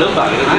Leumpang gitu.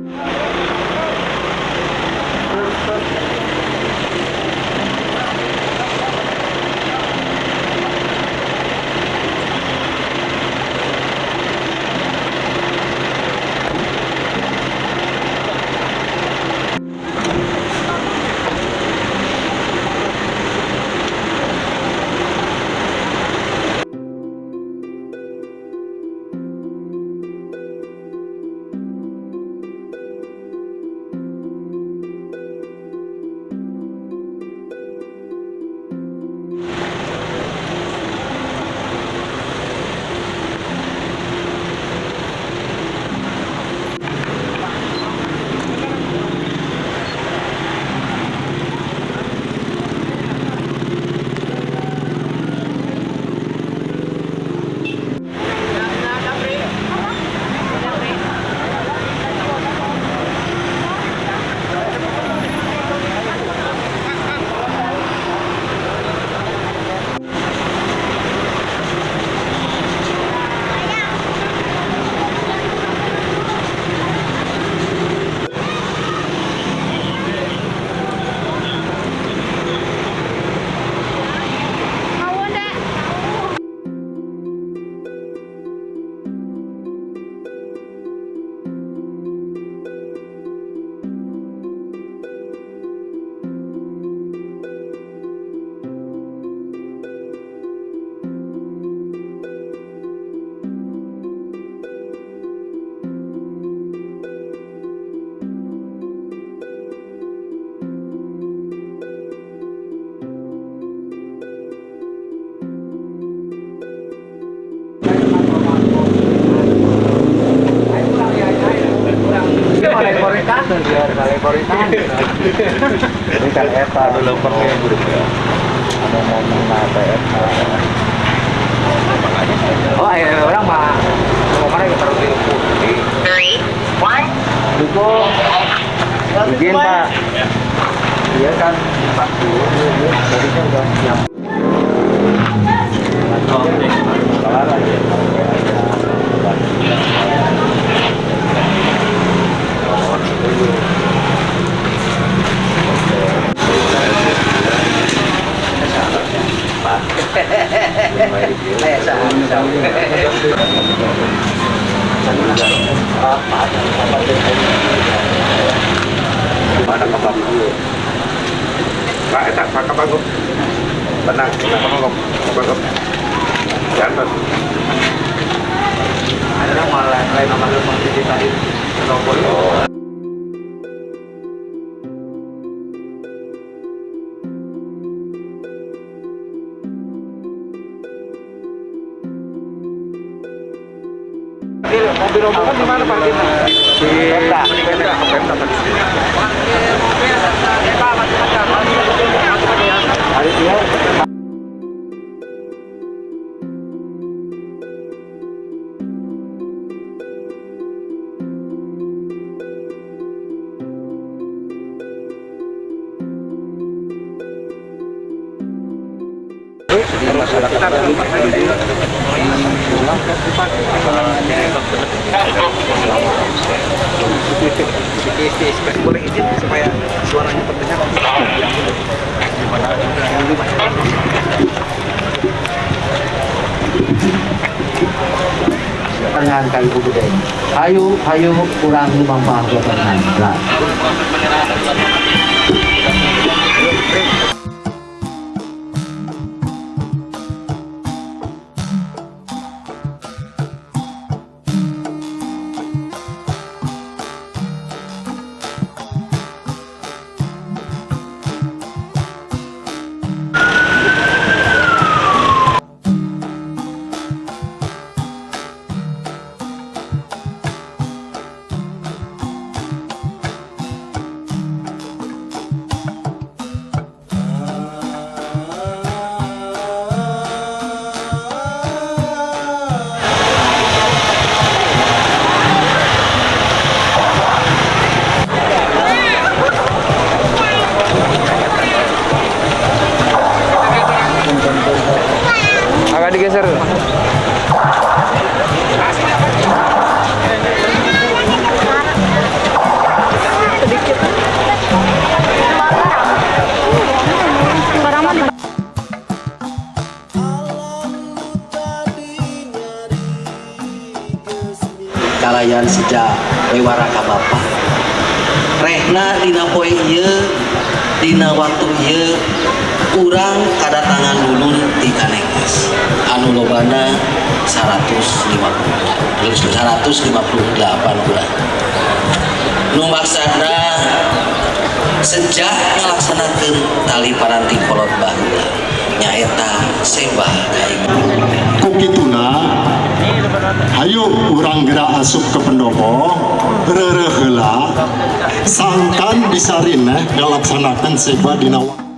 Ini kan eta Aduh lempengnya ada ngomong apa eta. Oh, orang mah kemarin kita taruh di putih. Duko, izin Pak. Iya kan, Pak dulu, tadi kan udah siap. Mana kebab? Pak, eta Pak kabagok. Tenang, kabagok. Kabagok. Jangan. Ada malah lain nama lempeng di tadi. Mobil rombongan di mana parkirnya? Di Pemda. Pemda tadi. Hari dia. Boleh izin supaya suaranya terdengar. Tangan kali buku deh. Ayo, ayo kurang lumampah tangan. Lah. Kasayan sejak wewara ka Bapa. Rehna dina poe ieu, dina waktu ieu, urang kadatangan dulur di Kanekes anu lobana 150 158 urang, nu maksudna sejak ngalaksanakeun tali paranti kolot baheula, nyaeta sembah ka ibu. Ku kituna, hayu urang gerak asup ke pendopo, reureuh heula, sangkan bisa rineh ngalaksanakeun seba dina.